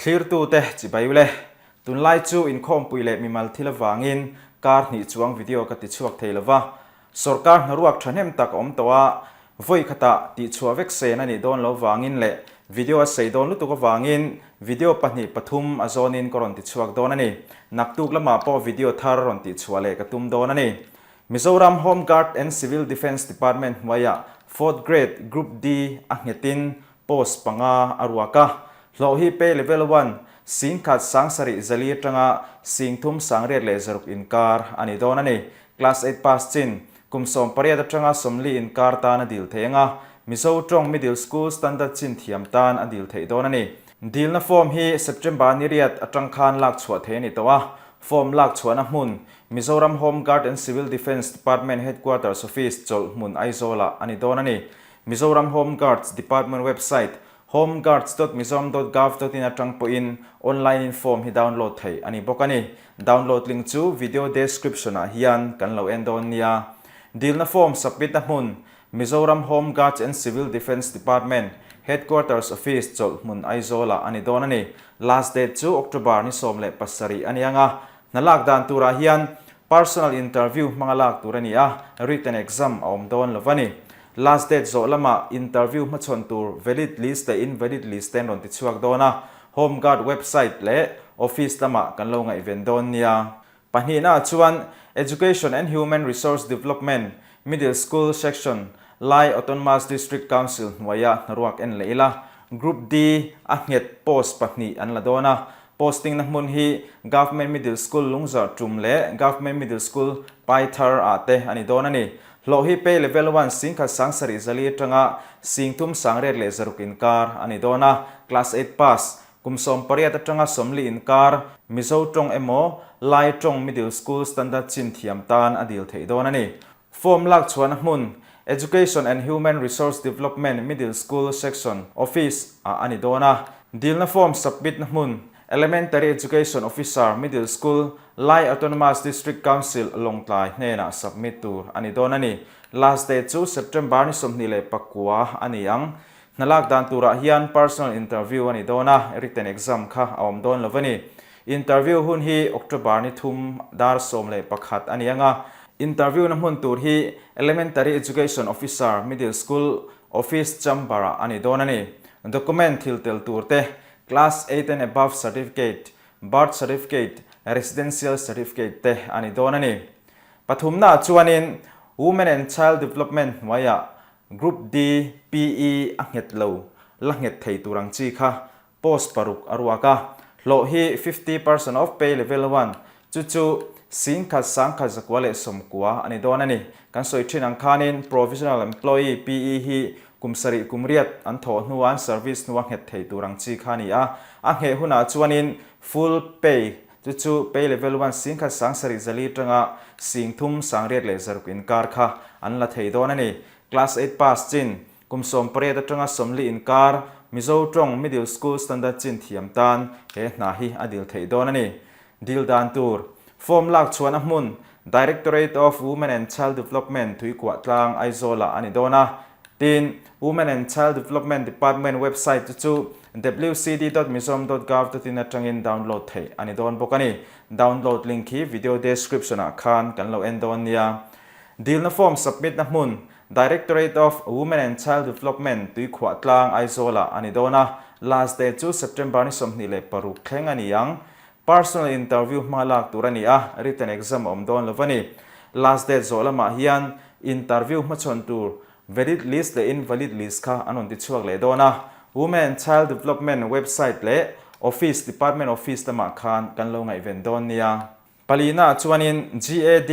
Thlirtute chibai ule, tunlai chu inkhawmpui leh mimal thil avangin kar hnih chuang video ka tichhuak thei lova, Sawrkar hnaruak thahnem tak a awm tawh a, vawi khatah tihchhuah vek sen a nih dawn lo vangin leh video a sei dawn lutuk avangin video pahnih pathum a zawnin ka rawn tichhuak dawn a ni. Naktuk lamah pawh video thar rawn tihchhuah leh ka tum dawn a ni. Mizoram Home Guard and Civil Defence Department hnuaiah Fourth Grade Group D a nghetin post panga a ruak a, hlawh hi pay level one 10,000 704 atanga 3600 inkar a ni dawn a ni. Class eight pass chin, kum 18 atanga 40 inkar tan a dil thei ang a, Mizo tawng Middle School Standard chin thiam tan a dil theih dawn a ni. Dilna form hi September ni riat atang khan lak chhuah thei a ni tawh a, form lak chhuahna hmun, Mizoram Home Guard and Civil Defence Department Headquarters Office chawlh hmun Aizawl-ah a ni dawn a ni. Mizoram Home Guards Department website, homeguards.mizoram.gov.in atang pawhin online in form hi download theih a ni bawk a ni. Download link chu video description ah hian kan lo en dawn nia. Dilna form submit na hmun, Mizoram Home Guards and Civil Defence Department, Headquarters Office, chawlh hmun Aizawl ah a ni dawn a ni. Last date chu October ni 17 a ni ang a. Hna lak dan turah hian personal interview hmanga lak tur a ni a, written exam a awm dawn lo va ni. Last date zawh lamah interview hmachhawn tur valid list leh invalid list te an rawn ti chhuak dawn a, Home Guard website leh office lamah kan lo ngaihven dawn nia. Pahnihnaah chuan Education and Human Resource Development, Middle School Section, Lai Autonomous District Council hnuaia hnaruak en leh ila, Group D a nghet post pahnih an la dawn a, Posting na hmun hi Government Middle School Lungzarh Tum leh Government Middle School Paithar ah te a ni dawn a ni. Hlawh hi Pay Level One 10,000 704 atanga 3600 inkar a ni dawn a, Class Eight pass, kum 18 atanga 40 inkar, Mizo tawng emaw Lai tawng Middle School Standard chin thiam tan a dil theih dawn a ni. Form lak chhuahna hmun, Education and Human Resource Development Middle School Section Office ah a ni dawn a. Dilna form submit na hmun, Elementary Education Officer Middle School, Lai Autonomous District Council, Lawngtlai hnenah submit tur a ni dawn a ni. Last date chu September ni 29 a ni ang. Hna lak dan turah hian personal interview a ni dawn a, written exam kha a awm dawn lo a ni. Interview hun hi October ni thum dar 11 a ni ang a, interview na hmun tur hi Elementary Education Officer Middle School Office Chamber ah a ni dawn a ni. Document thil tel tur te, Class eight and above certificate, Birth certificate, Residential certificate te a ni dawn a ni. Pathumna ah chuanin Women and Child Development hnuaiah Group D, PE a nghet lo, la nghet thei tur ang chi kha Post paruk a ruak a, hlawh hi 50% of pay level one, chu chu 10,000 1,990 a ni dawn a ni. Kan sawi thin ang khanin Provisional Employee, PE, hi kum sarih kum riat an thawh hnua an service hnua nghet thei tur ang chi kha a ni a. A ngheh hunah chuanin full pay, chu chu pay level one 10,000 7,400 atanga 3600 inkar kha an la thei dawn a ni. Class eight pass chin Kum 18 atanga 40 inkar Mizo tawng Middle School Standard chin thiam tan he hna hi a dil theih dawn a ni. Dil dan tur, Form lak chhuan a hmun, Directorate of Women and Child Development Tuikuah tlang Aizawl-ah a ni dawn a. Tin, Women and Child Development Department website chu chu wcd dot mizoram dot gov dot in atangin download theih a ni dawn bawk a ni. Download link hi video description-ah khan kan lo en dawn nia. Dilna form submit na hmun, Directorate of Women and Child Development Tuikhuah tlang Aizawl-ah a ni dawn a, last day chu September ni 26 thleng a ni ang. Personal interview hma lak tur a ni a, written exam a awm dawn lo a ni. Last date zawh lamah hian interview hmachhawn tur valid list leh invalid list kha an rawn ti chhuak leh dawn a, Women and Child Development website leh office department office lamah khan kan lo ngaihven dawn nia. Palina chuanin GAD,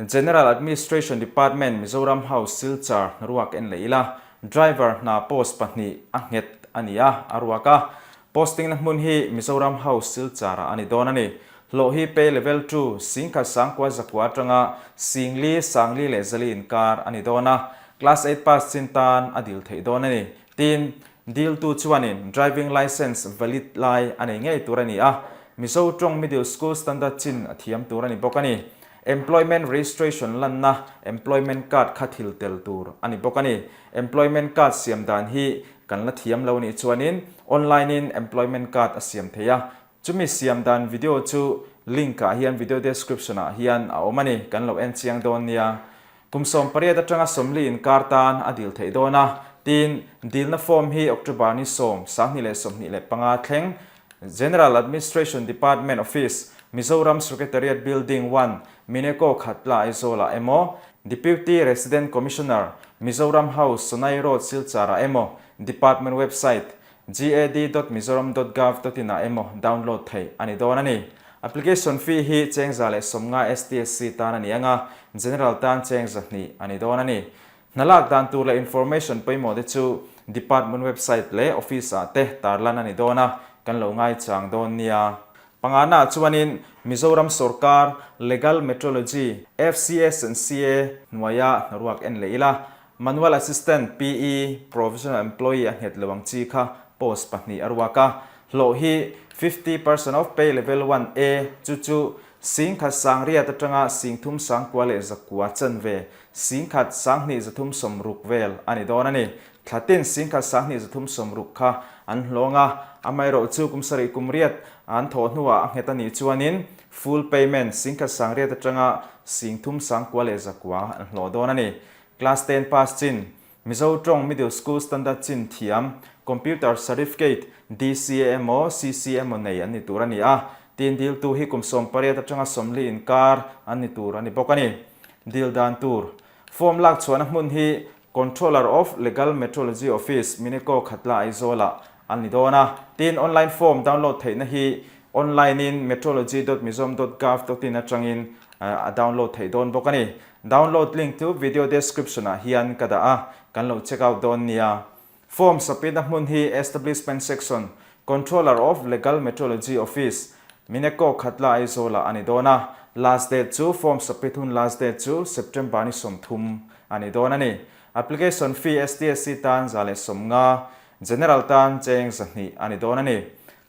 General Administration Department, Mizoram House, Silchar hnaruak en leh ila, Driver hna post pahnih a nghet a ni a, a ruak a. Posting na hmun hi Mizoram House, Silchar ah a ni dawn a ni. Hlawh hi pay level two, 10,000 900 atanga 4,000 4,400 inkar a ni dawn a, Class eight pass chin tan a dil theih dawn a ni. Tin, Diltu chuanin driving licence valid lai a nei ngei tur a ni a, Mizo tawng middle school standard chin a thiam tur a ni bawk a ni. Employment registration lanna employment card kha thil tel tur a ni bawk a ni. Employment card siam dan hi kan la thiam lo nih chuanin online in employment card a siam theih a, chumi siam dan video chu link ah hian video description ah hian a awm a ni, kan lo en chiang dawn nia. Kum 18 atanga 40 inkar tan a dil theih dawn a, tin, dilna form hi October ni 10, 2025 thleng General Administration Department Office, Mizoram Secretariat Building One, Mineko Khatla Aizawlah emaw, Deputy Resident Commissioner, Mizoram House, Sonai Road, Silchar-ah emaw, Department website, gad dot mizoram dot gov dot in ah emaw download theih a ni dawn a ni. Application fee hi cheng 150 STSC tan a ni ang a, General tan cheng 200 a ni dawn a ni. Hna lak dan tur leh information pawimawh te chu Department website leh office ah te tarlan a ni dawn a, kan lo ngaichang dawn nia. Pangana ah chuanin Mizoram sawrkar Legal Metrology, FCS and CA, hnuaia hnaruak en leh ila, Manual Assistant, PE, Provisional Employee a nghet lo ang chi kha post pahnih a ruak a, hlawh hi 50 percent of pay level one A chu chu 10,000 sangriat atanga 30,000 sangkua leh zakua chanve 10,000 32 60 vel a ni dawn a ni. Thla tin 10,000 22 60 kha an hlawng a, amaherawh chu kum sarih kum riat an thawh hnuah a nghet a nih chuanin full payment 10,000 sangriat atanga 30,000 sangkua leh zakua an hlawh dawn a ni. Class ten pass chin, Mizo tawng Middle School Standard chin thiam, Computer Certificate, DCA emaw CC emaw nei an ni tur a ni a, tin diltu hi kum 18 atanga 40 inkar an ni tur a ni bawk a ni. Dil dan tur, Form lak chhuahna hmun hi Controller of Legal Metrology Office, Mineko Khatla Aizawlah an ni dawn a. Tin, online form download theihna hi online in metrology dot mizom dot gov dot in atangin a download theih dawn bawk a ni. Download link chu video description ah hian ka dah a, kan lo check out dawn nia. Form submit-na hmun hi Establishment Section, Controller of Legal Metrology Office, Mineko Khatla Aizawlah a ni dawn a. Last date chu form submit hun last date chu September ni 30 a ni dawn a ni. Application fee STSC tan 150, General tan cheng 200 a ni dawn a ni.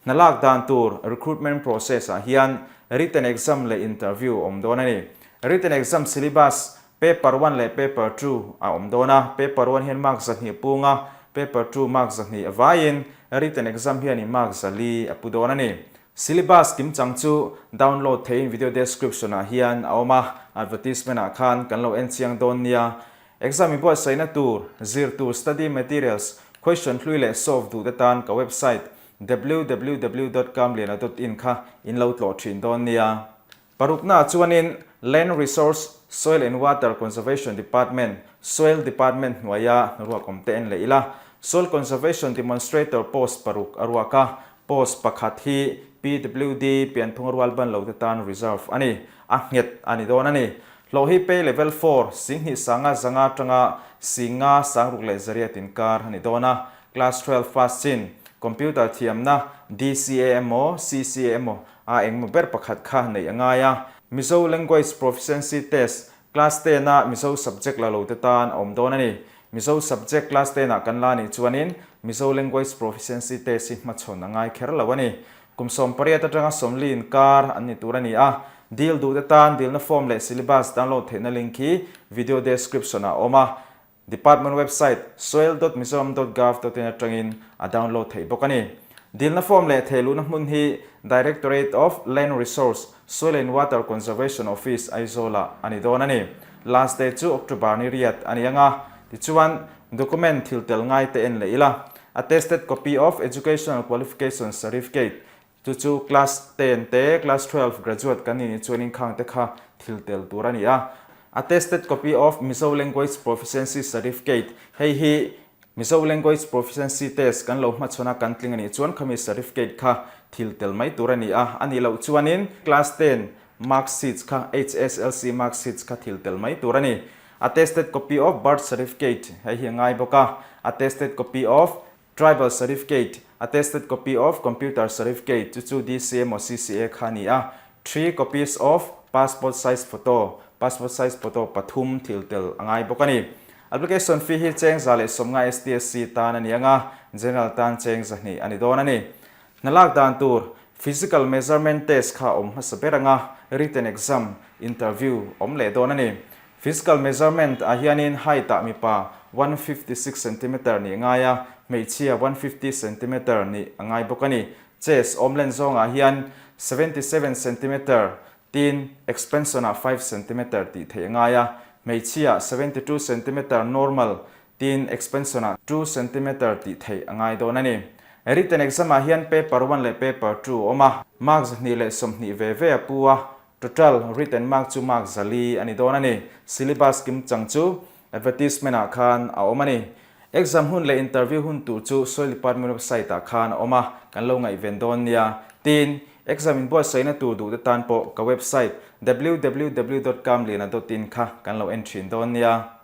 Hna lak dan tur recruitment process ah hian written exam leh interview awm dawn a ni. Written exam syllabus Paper one leh paper two a awm dawn a, paper one hian mark 200 pung a, paper two mark 200 a vaiin written exam hianin mark 400 a pu dawn a ni. Syllabus kimchang chu download theihin video description ah hian a awm a, advertisement ah khan kan lo en chiang dawn nia. Exam i buatsaihna tur, zir tur study materials, question hlui leh solve duh te tan ka website www dot kamliana dot in kha in lo tlawh thin dawn nia. Paruknaah chuanin Land Resource, Soil and Water Conservation Department, Soil Department hnuaia hnaruak awm te en leh ila. Soil Conservation Demonstrator post paruk a ruak a, post pakhat hi PWD pianphung rual ban lo te tan reserve a ni. A nghet a ni dawn a ni. Hlawh hi pay level four, 2000 sanga zanga atanga 5000 sangruk leh zariat inkar a ni dawn a. Class 12 pass chin, computer thiamna, DCA emaw, CCA emaw A engmaw ber pakhat kha neih a ngai a. Mizo Language Proficiency Test, Class ten a Mizo subject la lo te tan a awm dawn a ni. Mizo subject class ten ah kan la nih chuanin Mizo Language Proficiency Test hi hmachhawn a ngai kher lo a ni. Kum 18 atanga 40 inkar an ni tur a ni a. Dil duh te tan dilna form leh syllabus download theihna link hi video description ah a awm a. Department website soil dot mizoram dot gov dot in atangin a download theih bawk a ni. Dilna form leh theiluhna hmun hi Directorate of Land Resource, Soil and Water Conservation Office, Aizawl-ah a ni dawn a ni. Last date chu October ni riat a ni ang a. Tichuan, document thil tel ngai te en leh ila. Attested copy of Educational Qualification Certificate, Chu chu class ten te, class 12 graduate kan nih chuanin khang te kha thil tel tur a ni a. Attested copy of Mizo Language Proficiency Certificate, Hei hi Mizo Language Proficiency Test kan lo hmachhawn a kan tling a nih chuan khami certificate kha thil tel mai tur a ni a. A nih loh chuanin class ten mark sheets kha, HSLC mark sheets kha thil tel mai tur a ni. Attested copy of birth certificate, Hei hi a ngai bawk a. Attested copy of Tribal Certificate, Attested copy of Computer Certificate chu chu DC emaw CCA kha a ni a, Three copies of Passport size photo, Passport size photo pathum thil tel a ngai bawk a ni. Application fee hi cheng 150 STSC tan a ni ang a, General tan cheng 200 a ni dawn a ni. Hna lak dan tur, Physical Measurement Test kha awm hmasa ber ang a, Written Exam, Interview awm leh dawn a ni. Physical measurement ah hianin height ah mipa 156 centimeter nih ngai a, hmeichhia 150 centimeter nih a ngai bawk a ni. Chest awm len zawngah hian 77 centimeter tin expansion ah 5 centimeter tih theih a ngai a, hmeichhia 72 centimeter normal tin expansion ah 2 centimeter tih theih a ngai dawn a ni. Written exam ah hian paper one leh paper two a awm a, mark 120 ve ve a pu a, Total written mark chu mark 400 a ni dawn a ni. Syllabus kim chang chu advertisement ah khan a awm a ni. Exam hun leh interview hun tur chu Soil Department website ah khan a awm a, kan lo ngaihven dawn nia. Tin, exam inbuatsaihna tur duh te tan pawh ka website www dot kamliana dot in kha kan lo en thin dawn nia.